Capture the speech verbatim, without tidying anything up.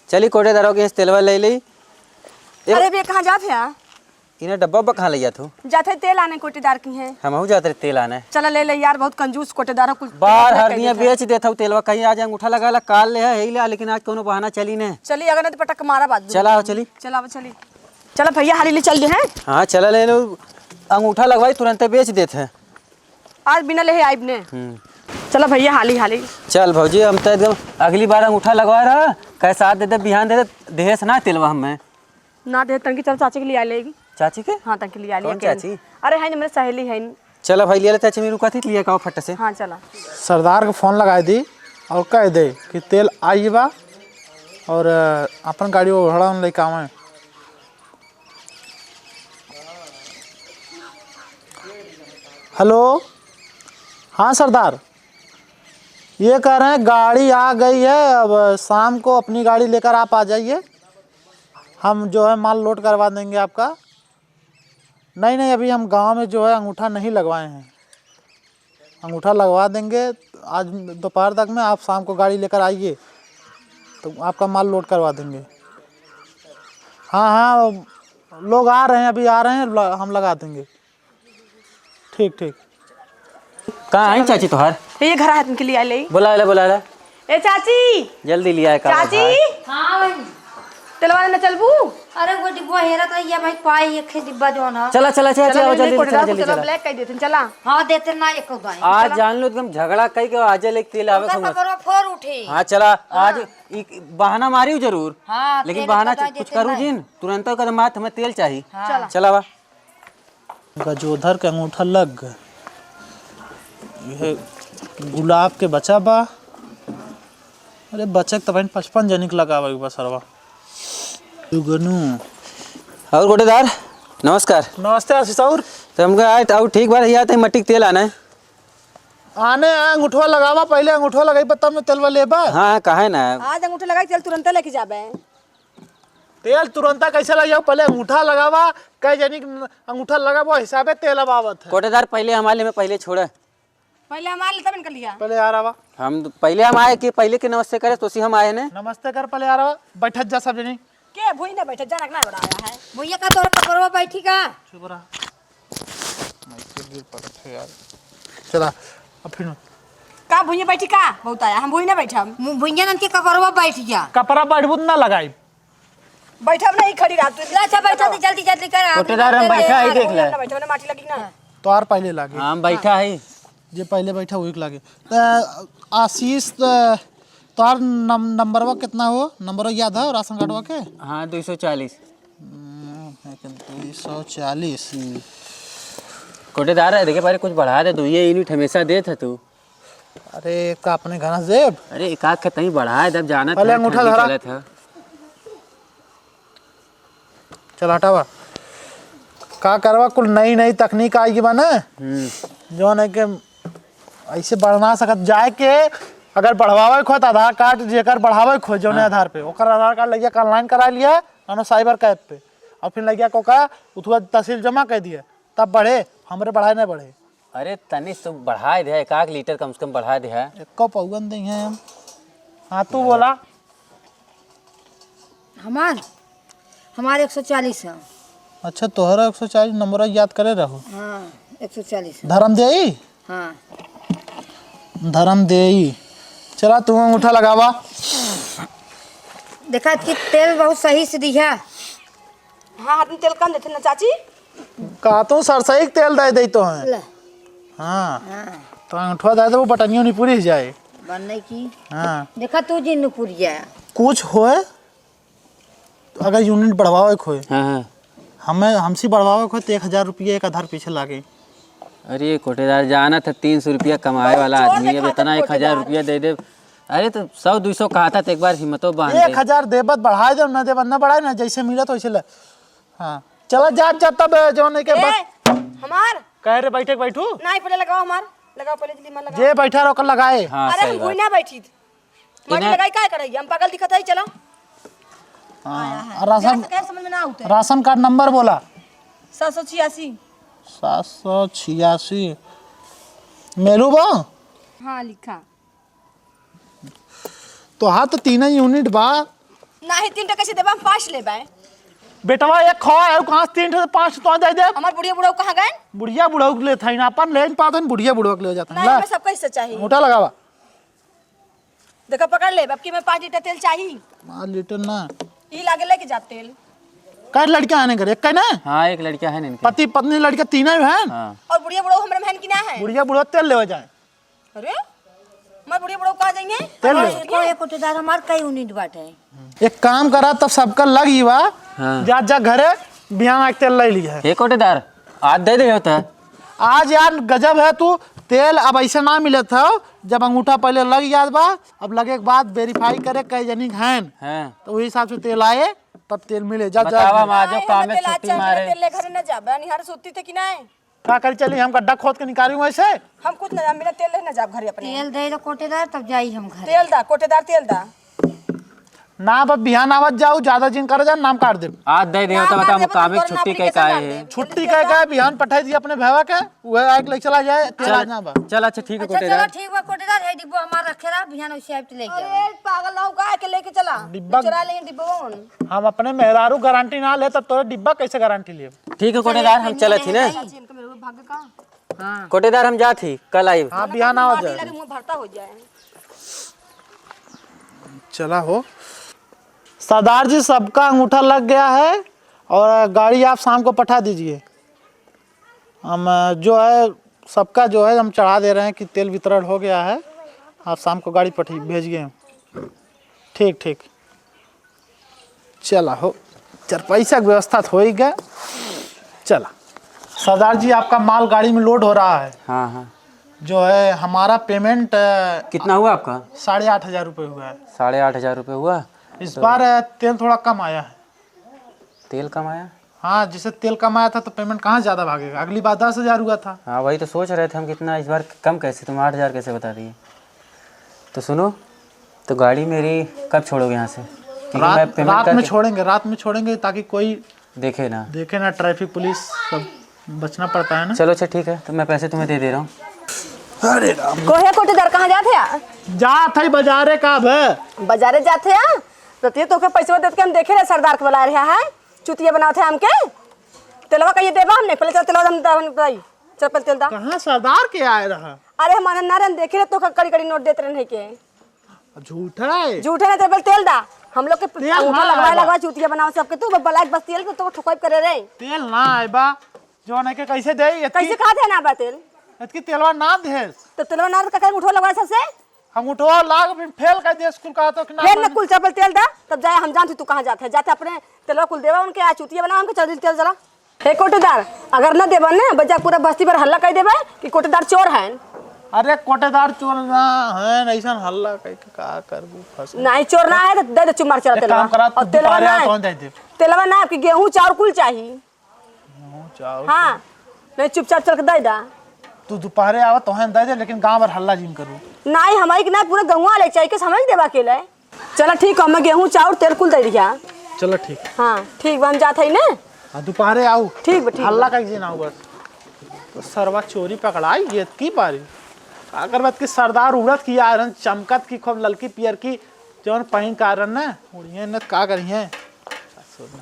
चली कोटेदारो के यहाँ से तेलवा ले ली। ए- अरे बे, कहाँ जात है? इन्हें डब्बा उब्बा कहाँ ले जात हो? जात है तेल आने कोटेदार की है। हमहू जात रहे तेल आने। चला ले ले यार, बहुत कंजूस कोटेदार हो, कुल बाहर पैक हर कर दिया देत है। बेच देत हो तेलवा, कहीं आज अंगूठा लगा ला, काल ले है, यही ले, लेकिन आज कोनो बहाना चली ने। चली, अगर नहीं तो पटक मारा बात। चला हो, चली। चला, अब चली। चला भैया, हाली ले चल दे हैं। हाँ, चला ले लो, अंगूठा लगवाई, तुरंते बेच देत है। आज बिना लेहे आइब ने। हम्म। चला भैया, हाली, हाली। चल भौजी, हम तो एकदम अगली बार अंगूठा लगवा रहा, कहे साथ दे दे, बिहान दे दे, देहेस ना तेलवा हमें। ना दे, तनकी चल चाची के लिए आ लेगी। चाची के? हाँ, तनकी लिए आ कौन लेगी। चाची? अरे है ना, मेरे सहेली है। चला भाई, ले ले चाची, मेरे रुका थी, लिया का फट से। हाँ, चला। सरदार के फोन लगाए दी और कह दे कि तेल आई बा और, अ, अपन गाड़ी वो भाड़ा लेके आवे। हेलो, हाँ सरदार, ये कह रहे हैं गाड़ी आ गई है, अब शाम को अपनी गाड़ी लेकर आप आ जाइए, हम जो है माल लोड करवा देंगे आपका। नहीं, नहीं, अभी हम गांव में जो है अंगूठा नहीं लगवाए हैं। अंगूठा लगवा देंगे आज दोपहर तक में, आप शाम को गाड़ी लेकर आइए तो आपका माल लोड करवा देंगे। हाँ, हाँ, लोग आ रहे हैं, अभी आ रहे हैं, ल-, हम लगा देंगे। ठीक, ठीक। कहाँ आई चाची तोहार? ये घर हाथ के लिए आ ले। बुला ले, बुला ले। ए चाची। जल्दी लिया है, का चाची। भाई? हाँ भाई। तेलवा लेने चलबू? अरे वो डिब्बा हेरा था, ये भाई पाई एक ही डिब्बा जो ना। चला, चला, चला, चला, चला, ले, जल्दी, ले, चला, कोटरा जल्दी, को चला। ब्लैक कर देते, चला। हाँ, देते ना एक दाई। आज चला। जान लो एकदम झगड़ा कई के आज ले तेल आवे ओकर समझ। कपड़वा फोड़ उठी। हाँ, चला, हाँ। आज ई बहाना मारी जरूर। हाँ, लेकिन तेल बहाना को दाई कुछ देते करू ना। जिन, तुरंत कदम मात हमें तेल चाही। हाँ। चला। चला बा। गजोधर के अंगूठा लग गए। यह गुलाब के बचा बा। अरे बचक त बहन पचपन जनी के लगावे के बा सरवा। जुगनू। और कोटेदार, नमस्कार। नमस्ते आशीष। और? तो हमका आए, और ठीक बार, यहाँ तक मट्टी के तेल आना है। आने आ, अंगूठवा लगावा, पहले अंगूठवा लगाई, तब में तेलवा लेबा। हाँ, हाँ, काहे ना। आज अंगूठा लगाई, तेल तुरंते लेके जाबे। तेल तुरंता कैसे लग जाओ? पहले अंगूठा लगावा, कह जानी कि अंगूठा लगावा, हिसाबे तेल अब आवत है। कोटेदार, पहले हमारे में पहले छोड़ा। पहले हमारे लिए तब इनका लिया। पहले यार आवा। हम तो पहले हम आए कि पहले के नमस्ते करे, तो उसी हम आए ने। नमस्ते कर पहले यार आवा, बैठत जा सब जनी। के भुइया बैठत जा, रखना बड़ा आया है। भुइया का तोहर कपड़वा बैठी का? चुप रहा। माइके गिर पड़त है यार। चला, अब फिर। का भुइया बैठी का? बहुत आया, हम भुइया ना बैठब। मु-, भुइया नन के कपड़वा बैठ गया। कपड़ा बैठबू त ना लगाई। बैठब नहीं, खड़ी रह तू। अच्छा, बैठा दे, जल्दी, जल्दी कर। कोटेदार, हम बैठा है, देख ले। ना बैठब, ना माटी लगी ना। तोहार पहले लागे। हाँ, हम बैठा है। जे पहले बैठा, वही लागे। त आशीष, त तोहार नम-, नंबरवा कितना हो? नंबरवा याद है राशन कार्डवा के? हाँ, दो सौ चालीस। हम्म, है कि दो सौ चालीस। हम्म। कोटेदार है, देखे बारे कुछ बढ़ा दे तू, ये यूनिट हमेशा देत है तू। अरे, का अपने घर से देब? अरे, एक आध के तई बढ़ा दे, अब जाना पहले था, अंगूठा ठंडी धरा। चलत है। चल हटावा। का करवा, कुल नई नई तकनीक आई बा ना, हम्म। जौन है के ऐसे बढ़ ना सकत। जाए के अगर बढ़वावे के हो तो आधार कार्ड जेकर बढ़ावे के हो जौने हाँ। आधार पे, ओकर आधार कार्ड लगिया के online करा लिया, मानो साइबर कैफ पे, और फिर लगिया के ओका उठवा तहसील जमा कर दिया, तब बढ़े, हमरे बढ़ाए ना बढ़े। अरे तनी सु बढ़ाए दे, एक आध लीटर कम से कम बढ़ाए दे। एको पौगन दे हैं हम। हाँ, तू बोला। हमार, हमार एक सौ चालीस है। अच्छा, तोहरा एक सौ चालीस नंबर याद करे रहो। हाँ, एक सौ चालीस है। धर्म देई? हाँ। धर्म देई। चला, तू अंगूठा लगावा। देखा कि तेल बहुत सही से दिया। हाँ, हाथ में तेल कम देते ना चाची। का तू सरसई के तेल दे दे तो है। ले। हाँ। हाँ। तो अंगूठा दे दे, वो बटनियों नहीं पूरी जाए। बनने की। हाँ। देखा तू जी नुपुरिया। कुछ होए, अगर यूनिट बढ़वावे के होए, हाँ, हाँ। हमें, हमसे बढ़वावे के होए तो एक हजार रुपया एक आधार पीछे लागे। अरे कोटेदार, जाना था तीन सौ रुपया कमाए बहुत वाला जोर आदमी, अब देखा था इतना एक हजार कोटेदार। रुपया दे दे। अरे तो सौ दो सौ कहा था तो एक बार हिम्मतो बांध दे। एक हजार देबत बढ़ाए दे, ना देबत ना बढ़ाए, ना जैसे मिलत वैसे ले। हाँ, चला जा, जा तब जौन है के ए, बस। हमार। कहे रे बैठे के बैठू। नहीं, पहले लगाओ हमार, लगाओ पहले जल्दी, हमार लगाओ। जे बैठा रहो, ओकर लगाए। हाँ, अरे सही हम बात। हुई ना बैठी। माटी इन्हें लगाई काय करई? हम पागल दिखत हई, चला। हाँ, आया है। और राशन, जरा से कहे समझ में ना आउते। राशन कार्ड नंबर बोला। सात सौ छियासी। सात सौ छियासी। मेलू बा? हाँ, लिखा। तो हाँ, तो तीन यूनिट बा। नाही, तीन ठे कैसे देबा, हम पाँच लेबे। बेटवा एक खो है, कहाँ से तीन ठे से पाँच ठे तो दे दे। हमार बुढ़िया बुढ़ऊ कहाँ गए? बुढ़िया बुढ़ऊ के लेत है ना, अपन ले पात है, बुढ़िया बुढ़ऊ के ले जाता है। नहीं, ला। हमें सब कैसे चाहिए? मोटा लगावा। देखा, पकड़ ले, अब की मैं पाँच लीटर तेल चाहिए। पाँच लीटर ना। ई लागे लेके जा तेल। कै लड़का आने घर, एक कै ना? हाँ, एक लड़का है इनके। पति पत्नी लड़का तीन है बहन। हाँ। और बुढ़िया बुढ़ऊ हमरे बहन की ना है? बुढ़िया बुढ़ऊ तेल लेवे जाए। अरे, मैं बुढ़िया बुढ़ऊ कहाँ जाएंगे? तेल हमारे लेवे। को एक कोटेदार हमार कई यूनिट बाटे। एक काम करा, तब सबका लग ही बा। हाँ। जा, जा घरे, बिहान आके तेल ले लिया है। हे कोटेदार, आज दे दे होता। आज यार गजब है तू, तेल अब ऐसे ना मिलत हो, जब अंगूठा पहले लग जात बा, अब लगे के बाद वेरीफाई करे कई जनी हैं, हाँ। तो वही हिसाब से तेल आए, तब तेल मिले। जा, जा। बतावा, हम आज अरे, काम हमें में तेल छुट्टी अच्छा मारे। तेल ले घरे ना जाबे, निहार सुत्ती थे कि नहीं? का करी चली, हम गड्ढा खोद के निकाली वहीं से। हम कुछ ना, हम बिना तेल ले ना जाब घरे अपने। तेल दे दो कोटेदार, तब जाई हम घर। तेल दा, कोटेदार तेल दा। ना, अब बिहान आवत जाऊ, ज्यादा जिन कर जा, नाम काट दे। आज दे दे, नाम तो काट बता, दे, मुकाबले तोर छुट्टी नाम के लिख के काहे सामान है? दे। छुट्टी जल्दी कह चला। के बिहान पठाई दी अपने भैया के, वह आके लेके चला जाए, तेल चल, आज ना बा। चल, अच्छा, ठीक है, अच्छा, कोटेदार। चलो, ठीक बा, कोटेदार, है डिब्बो हमार रखे रहा, बिहान उसे आके लेके अरे, आओ। पागल हो, काहे के लेके चला? डिब्बा चुरा लेंगे डिब्बो। हम अपने मेहरारू गारंटी ना ले, तब तोरे डिब्बा कैसे गारंटी लिए? ठीक है, कोटेदार, हम चलत ही ना। चाची, इनका मेरे को भाग का? हाँ। कोटेदार, हम जात ही, कल आइब। हाँ, बिहान आओ माटी जाए। लगे, मुंह भरता हो जाए। चला हो। सरदार जी, सबका अंगूठा लग गया है और गाड़ी आप शाम को पठा दीजिए। हम, जो है, सबका जो है, हम चढ़ा दे रहे हैं कि तेल वितरण हो गया है, आप शाम को गाड़ी पठी-, भेजिए। ठीक, ठीक। चला हो, चार पैसा के व्यवस्था तो हो ही गया। चला, सरदार जी, आपका माल गाड़ी में लोड हो रहा है। हाँ, हाँ। जो है, हमारा पेमेंट, अ, कितना हुआ आपका? साढ़े आठ हजार रुपये हुआ है। साढ़े आठ हजार रुपये हुआ? इस तो बार, अ, तेल थोड़ा कम आया है। तेल कम आया? हाँ, जैसे तेल कम आया था, तो पेमेंट कहाँ ज़्यादा भागेगा? अगली बार दस हजार हुआ था। हाँ, वही तो सोच रहे थे हम, कितना इस बार कम कैसे, तुम आठ हजार कैसे बता दिए? तो सुनो, तो गाड़ी मेरी कब छोड़ोगे यहाँ से? क्योंकि रात, मैं पेमेंट रात में करके छोड़ेंगे, रात में छोड़ेंगे, ताकि कोई देखे ना। देखे ना, ट्रैफिक पुलिस सब बचना पड़ता है ना। चलो, अच्छा, ठीक है, तो मैं पैसे तुम्हें दे दे रहा हूँ। अरे राम। कोहे कोटेदार, कहाँ जात है? जात है बाजारे का अब। बाजारे जात है? रतिया तोके पैसवा देत के हम देखे रहे, सरदार के बुलाए रहे हैं, चुतिया बनावत है हमके। तेलवा कहिए देबा हमने, पहले चल तेलवा हम, हम, हम, चल पहले तेल दा। कहाँ सरदार के आए रहा? अरे हमारा ना रहन देखे रहे, तोके कड़ी कड़ी नोट देत रहन है के। झूठा है। झूठा नहीं, तेरे पहले तेल दा। हम लोग के तेल अंगूठा ना लगवा, आए बा। लगवा, चुतिया बनावा सबके, तू बलाइक बस तेल के तो ठोकाई करे रे। तेल ना आए बा, जौन है के कैसे दे? इतकी कैसे कहा थे ना बा तेल? इतकी तेलवा ना दे। तो तेलवा ना तो का करें, उठवा लगवा सबसे। हम उठवा लाग फिर फेल कर दे स्कूल का तो कि ना फेल न माने। कुल चपल तेल दा, तब जाए हम जानती तू कहाँ जात है, जाते अपने तेलवा कुल देवा उनके, आ चुतिया बनावा उनके, चल जल्दी तेल जला। हे कोटेदार, अगर न देबा न, बजा पूरा बस्ती भर हल्ला कर देबे कि कोटेदार चोर हैं। अरे कोटेदार चोर ना है, ऐसा हल्ला कह के का करबू, फंस गए। नहीं, चोर ना है तो दे दे चुमार चला एक तेलवा। काम करा, और तू तेलवा दुपहरे ना आ, है। कौन दे दे? तेलवा ना, आपकी गेहूं चाउर कुल चाहिए। गेहूं चाउर हाँ, कुल। नहीं चुपचाप चल के दे दा। तू दुपहरे आवा तो हम दे दे, लेकिन गांव भर हल्ला जिन करू। नहीं, हमारी के ना पूरा गौवा ले चाहिए, कि समझ देबा के ले। चला ठीक है, मैं गेहूं, चाउर, तेल कुल दे दिया। चला ठीक। हाँ, ठीक बा, हम जात हई ने। हाँ, दुपहरे आऊ। ठीक बा, ठीक हल्ला बा। कइसे ना हो बस। तो सरवा चोरी पकड़ाई, ये की बारी। अगर बात की सरदार उड़त की आ रहन, चमकत की खूब ललकी पियर की, जौन पहिन का आ रहन ना, उड़िए न का करिए। ससुर नहीं